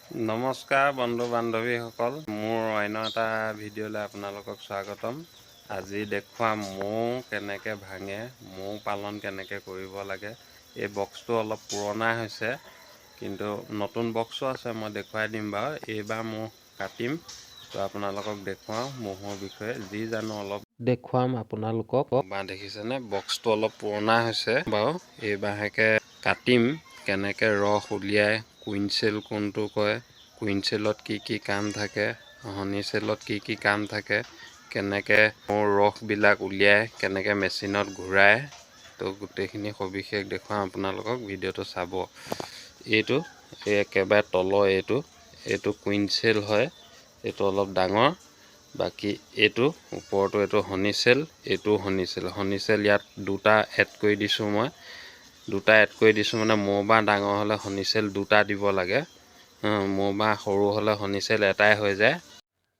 নমস্কাৰ বন্ধু বান্ধৱীসকল, মোৰ অন্য এটা ভিডিঅ'লৈ আপোনালোকক স্বাগতম। আজি দেখুৱাম মৌ কেনেকৈ ভাঙে, মৌ পালন কেনেকৈ কৰিব লাগে। এই বক্সটো অলপ পুৰণা হৈছে, কিন্তু নতুন বক্সো আছে, মই দেখুৱাই দিম বাৰু। এইবাৰ মৌ কাটিম, তো আপোনালোকক দেখুৱাওঁ ম'হৰ বিষয়ে যি জানো অলপ দেখুৱাম আপোনালোকক। বা দেখিছেনে, বক্সটো অলপ পুৰণা হৈছে বাৰু। এইবাৰকে কাটিম, কেনেকৈ ৰস উলিয়াই, কুইন চেল কোনটো কয়, কুইন চেলত কি কি কাম থাকে, হনি চেলত কি কি কাম থাকে, কেনেকৈ মৌৰ ৰসবিলাক উলিয়াই, কেনেকৈ মেচিনত ঘূৰাই, তো গোটেইখিনি সবিশেষ দেখুৱাম আপোনালোকক, ভিডিঅ'টো চাব। এইটো এই একেবাৰে তলৰ এইটো কুইন চেল হয়, এইটো অলপ ডাঙৰ। বাকী এইটো ওপৰটো এইটো হনি চেল, এইটোও হনি চেল। হনি চেল ইয়াত দুটা এড কৰি দিছোঁ মই, দুটা এড কৰি দিছোঁ মানে মৌ বাঁহ ডাঙৰ হ'লে হনি চেল দুটা দিব লাগে, মৌ বাঁহ সৰু হ'লে হনি চেল এটাই হৈ যায়।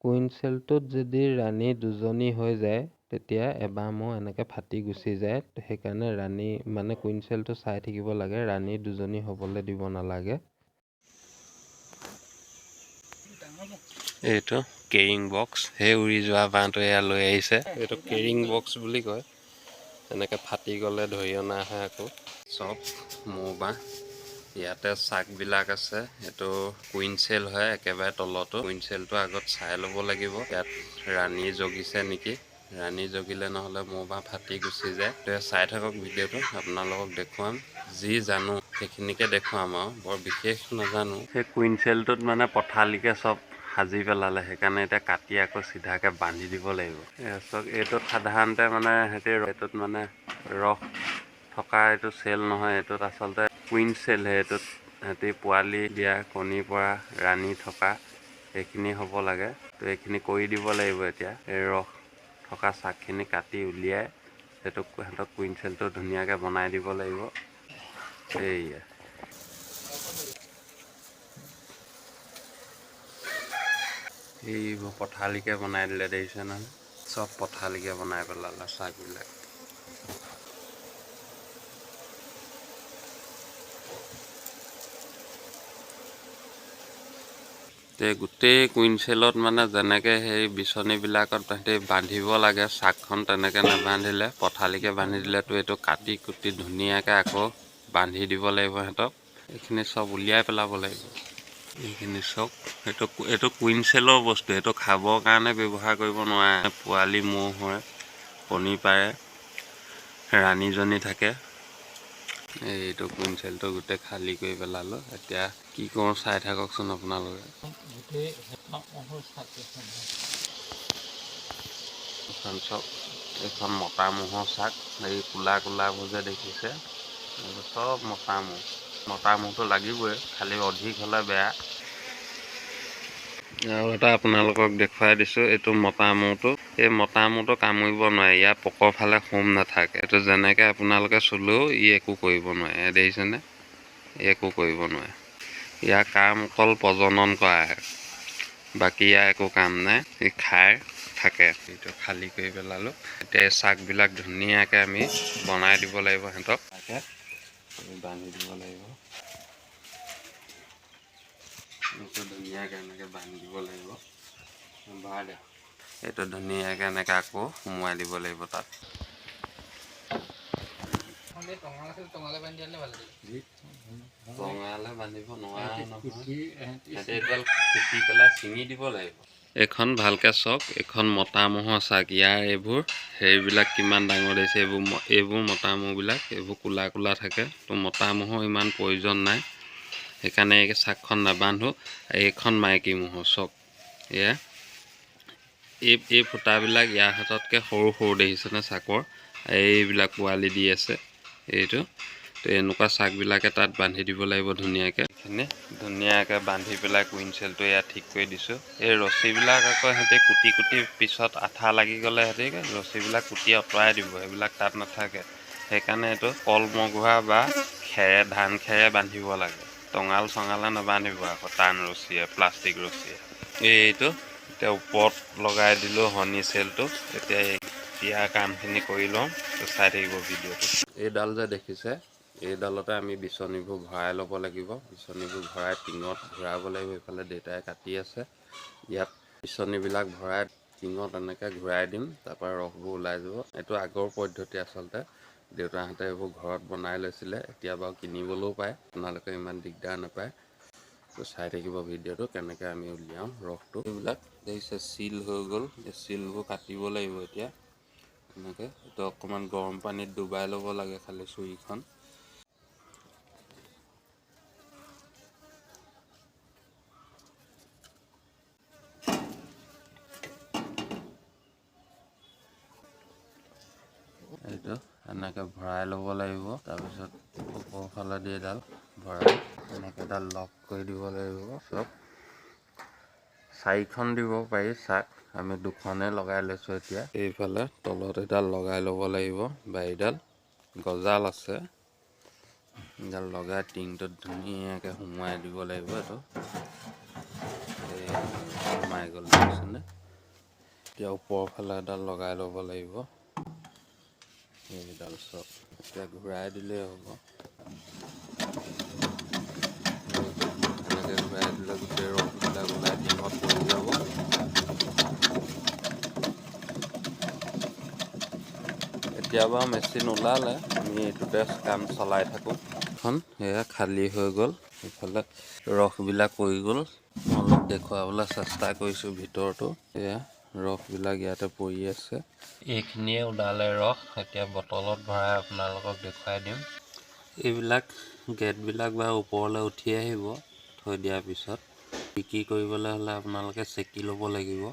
কুইন চেলটোত যদি ৰাণী দুজনী হৈ যায়, তেতিয়া এবাৰ মৌ এনেকৈ ফাটি গুচি যায়। সেইকাৰণে ৰাণী মানে কুইন চেলটো চাই থাকিব লাগে, ৰাণী দুজনী হ'বলৈ দিব নালাগে। এইটো কেৰিং বক্স, সেই উৰি যোৱা বাঁহটো এয়া লৈ আহিছে। এইটো কেৰিং বক্স বুলি কয়, এনেকৈ ফাটি গ'লে ধৰি অনা হয়। আকৌ চব মৌ বাঁহ ইয়াতে চাকবিলাক আছে। এইটো কুইন চেল হয়, একেবাৰে তলতো কুইন চেলটো আগত চাই ল'ব লাগিব, ইয়াত ৰাণী জগিছে নেকি। ৰাণী জগিলে নহ'লে মৌ বাঁহ ফাটি গুচি যায়। তো চাই থাকক ভিডিঅ'টো, আপোনালোকক দেখুৱাম, যি জানো সেইখিনিকে দেখুৱাম আৰু বৰ বিশেষ নাজানো। সেই কুইন চেলটোত মানে পথালিকে চব সাজি পেলালে, সেইকাৰণে এতিয়া কাটি আকৌ চিধাকৈ বান্ধি দিব লাগিব। চাওক, এইটোত সাধাৰণতে মানে সিহঁতি এইটোত মানে ৰস থকা এইটো চেল নহয়, এইটোত আচলতে কুইন চেলহে। এইটোত সিহঁতি পোৱালি দিয়া, কণীৰ পৰা ৰাণী থকা সেইখিনি হ'ব লাগে। তো এইখিনি কৰি দিব লাগিব। এতিয়া এই ৰস থকা চাকখিনি কাটি উলিয়াই সেইটো সিহঁতক কুইন চেলটো ধুনীয়াকৈ বনাই দিব লাগিব। এইয়া এইবোৰ পথালিকে বনাই দিলে, দেখিছে নহয়, চব পথালিকে বনাই পেলালে চাকবিলাক। গোটেই কুইন চেলত মানে যেনেকৈ সেই বিচনীবিলাকত সিহঁতি বান্ধিব লাগে চাকখন, তেনেকৈ নাবান্ধিলে পথালিকে বান্ধি দিলেতো এইটো কাটি কুটি ধুনীয়াকৈ আকৌ বান্ধি দিব লাগিব সিহঁতক। এইখিনি চব উলিয়াই পেলাব লাগিব। এইখিনি চব এইটো কুইন চেলৰ বস্তু, এইটো খাবৰ কাৰণে ব্যৱহাৰ কৰিব নোৱাৰে। পোৱালি মৌ হয়, কণী পাৰে, ৰাণীজনী থাকে। এইটো কুইন চেলটো গোটেই খালী কৰি পেলালোঁ। এতিয়া কি কৰোঁ চাই থাককচোন আপোনালোকে। এইখন চাওক, এইখন মতা ম'হৰ চাক, এই কোলা কোলাবোৰ যে দেখিছে এইবোৰ চব মতা ম'হ। মতা ম'হটো লাগিবই, খালি অধিক হ'লে বেয়া। আৰু এটা আপোনালোকক দেখুৱাই দিছোঁ, এইটো মতা ম'হটো। এই মতা ম'হটো কামুৰিব নোৱাৰে, ইয়াৰ পকৰ ফালে সোম নাথাকে। এইটো যেনেকৈ আপোনালোকে চুলেও ই একো কৰিব নোৱাৰে, দেখিছেনে, একো কৰিব নোৱাৰে। ইয়াৰ কাম অকল প্ৰজনন কৰাহে, বাকী ইয়াৰ একো কাম নাই, ই খাই থাকে। এইটো খালী কৰি পেলালোঁ। এতিয়া এই চাকবিলাক ধুনীয়াকৈ আমি বনাই দিব লাগিব, সিহঁতক বান্ধি দিব লাগিব। এইটো ধুনীয়াকৈ এনেকৈ বান্ধি দিব লাগিব। এইটো ধুনীয়াকৈ এনেকৈ আকৌ সুমুৱাই দিব লাগিব তাত। টঙালে বান্ধিব নোৱাৰা নহয়, এইডাল কুটি পেলাই ছিঙি দিব লাগিব। এইখন ভালকৈ চাওক, এইখন মতা ম'হৰ চাক। ইয়াৰ এইবোৰ হেৰিবিলাক কিমান ডাঙৰ দেখিছে, এইবোৰ মতা ম'হবিলাক এইবোৰ কোলা কোলা থাকে। তো মতা ম'হৰ ইমান প্ৰয়োজন নাই, সেইকাৰণে এই চাকখন নাবান্ধো। এইখন মাইকী ম'হৰ চাওক, এয়া এই ফুটাবিলাক ইয়াৰ হাততকৈ সৰু সৰু দেখিছেনে চাকৰ, এইবিলাক পোৱালি দি আছে এইটো। তো এনেকুৱা চাকবিলাকে তাত বান্ধি দিব লাগিব ধুনীয়াকৈ। এইখিনি ধুনীয়াকৈ বান্ধি পেলাই কুইন চেলটো ইয়াত ঠিক কৰি দিছোঁ। এই ৰছীবিলাক আকৌ সিহঁতি কুটি কুটি পিছত আঠা লাগি গ'লে সিহঁতি ৰছীবিলাক কুটি আঁতৰাই দিব, সেইবিলাক তাত নাথাকে। সেইকাৰণে এইটো কলমগুহা বা খেৰে, ধান খেৰে বান্ধিব লাগে, টঙাল চঙালে নাবান্ধিব আকৌ টান ৰছীয়ে, প্লাষ্টিক ৰছীয়ে। এইটো এতিয়া ওপৰত লগাই দিলোঁ হনি চেলটো। এতিয়া ইয়াৰ কামখিনি কৰি লওঁ, চাই থাকিব ভিডিঅ'টো। এইডাল যে দেখিছে, এইডালতে আমি বিচনীবোৰ ভৰাই ল'ব লাগিব। বিচনীবোৰ ভৰাই টিঙত ঘূৰাব লাগিব। এইফালে দেউতাই কাটি আছে। ইয়াত বিচনীবিলাক ভৰাই টিঙত এনেকৈ ঘূৰাই দিম, তাৰপৰা ৰসবোৰ ওলাই যাব। এইটো আগৰ পদ্ধতি, আচলতে দেউতাহঁতে এইবোৰ ঘৰত বনাই লৈছিলে। এতিয়া বাৰু কিনিবলৈও পায়, আপোনালোকে ইমান দিগদাৰ নাপায়। তো চাই থাকিব ভিডিঅ'টো কেনেকৈ আমি উলিয়াওঁ ৰসটো। এইবিলাক দেখিছে চিল হৈ গ'ল, এই চিলবোৰ কাটিব লাগিব এতিয়া এনেকৈ। এইটো অকণমান গৰম পানীত ডুবাই ল'ব লাগে খালি চুৰিখন। এইটো এনেকৈ ভৰাই ল'ব লাগিব। তাৰপিছত ওপৰ ফালেদি এডাল ভৰাই এনেকৈ এডাল লক কৰি দিব লাগিব। চব চাৰিখন দিব পাৰি চাক, আমি দুখনে লগাই লৈছোঁ এতিয়া। এইফালে তলত এডাল লগাই ল'ব লাগিব, বাৰীডাল গজাল আছে, এডাল লগাই টিংটোত ধুনীয়াকৈ সোমোৱাই দিব লাগিব। এইটো এই সোমাই গ'ল দেখিছেনে। এতিয়া ওপৰৰ ফালে এডাল লগাই ল'ব লাগিব। এইডাল চব এতিয়া ঘূৰাই দিলেই হ'ব। এনেকৈ ঘূৰাই দিলে গোটেই ৰসবিলাক ওলাই টিঙত পৰি যাব। এতিয়া বাৰু মেচিন ওলালে, আমি এইটোতে কাম চলাই থাকোঁ। এখন সেয়া খালী হৈ গ'ল, এইফালে ৰসবিলাক পৰি গ'ল। মই অলপ দেখুৱাবলৈ চেষ্টা কৰিছোঁ ভিতৰটো। এয়া ৰসবিলাক ইয়াতে পৰি আছে। এইখিনিয়ে ওলালে ৰস। এতিয়া বটলত ভৰাই আপোনালোকক দেখুৱাই দিম। এইবিলাক গেটবিলাক বা ওপৰলৈ উঠি আহিব থৈ দিয়াৰ পিছত। বিক্ৰী কৰিবলৈ হ'লে আপোনালোকে চেকি ল'ব লাগিব।